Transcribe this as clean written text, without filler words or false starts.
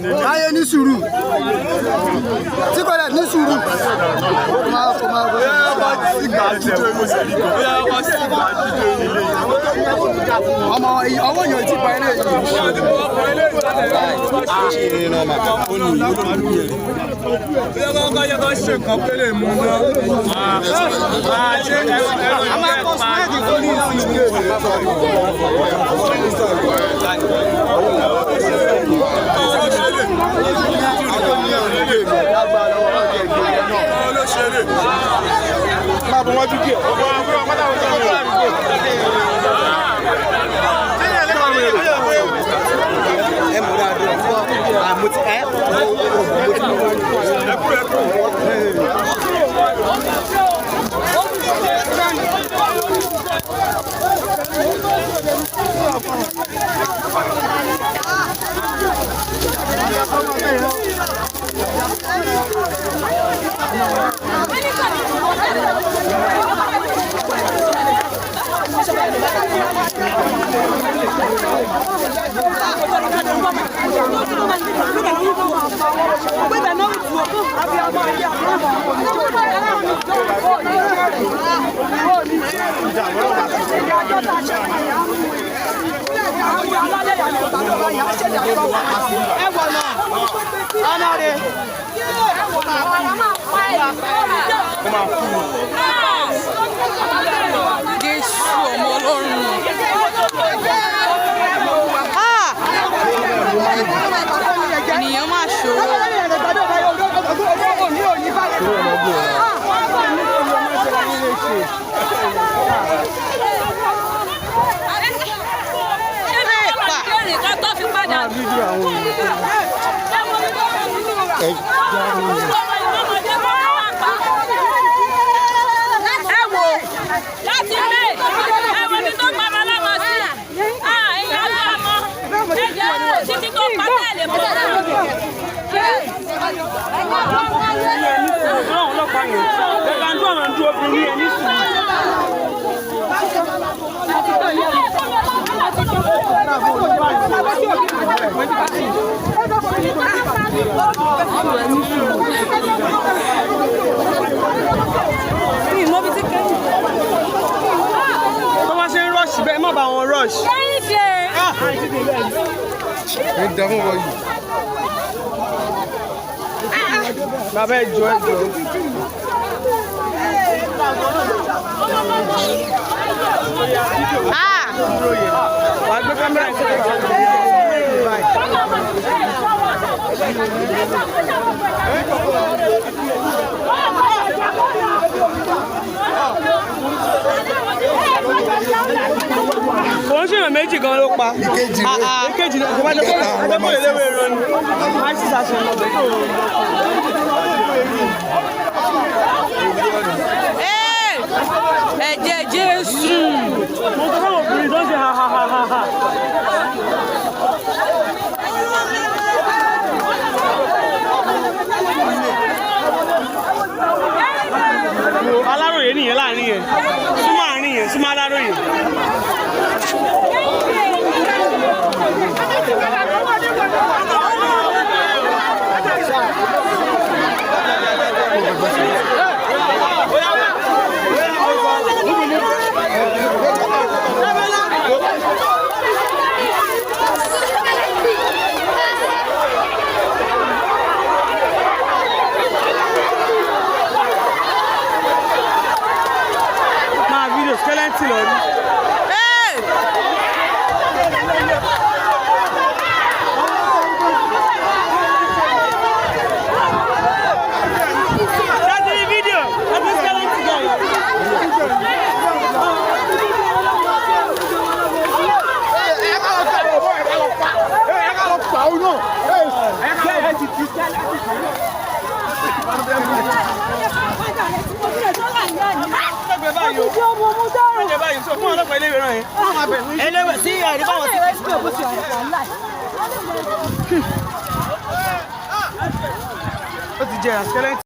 Táyé ní sùúrù tí kò dẹ̀ ní sùúrù kò máa kò máa kò ọmọ ọwọ́ yóò ti pa ilé yìí. Jésù ọmọ Ọlọ́run. Ènìyàn máa ṣòro. Ẹ wò láti ilé ẹwọ ní tó pa ọmọlọ́mọ sí ẹ̀yà ọlọ́mọ ẹ̀jẹ̀ wò títí tó pa tẹ̀lé mọ́. Àwọn ọlọ́pàá yẹn ẹ̀ka ń dún àwọn dúró obìnrin yẹn ní sùúrù. Mi ì mọ ibi tí kẹ́hìn. Tó bá ṣe ń rush bẹ́ẹ̀, má bá wọn rush. Kẹ́yìn ṣe. Ẹ dààmú wọ yìí. Bàbá, ẹ jọ̀ọ́, ẹ jọ̀ọ́. Wàá gbé kámẹ́rà yìí sókè báyìí. Kò ń ṣèyàn méjì gan ló pa. Ìkejì rẹ̀. Èkejì náà kò bá jẹ́ pé àjẹpọ̀ lè léwé ẹran ni. Máa ń ṣiṣẹ́ ọ̀bẹ tó. Ẹ̀jẹ̀ Jésù. Mo sọ fáwọn obìnrin tó ń ṣe ha ha ha ha ha. Wo Aláròyé nìyẹn láàrin yẹn. Súnmọ́ àárín yẹn, súnmọ́ Aláròyé. Máa fídíò skeleton lọ rí. Ṣé ti rí fídíò? Ṣé ti skeleton gan yìí? Ẹgbẹ́ báyìí sọ fún ọlọ́pàá ilé ìwé yẹn. Ẹlẹ́wẹ̀ sí ẹ̀rí báwọn sí. Ó ti jẹ́ skeleton.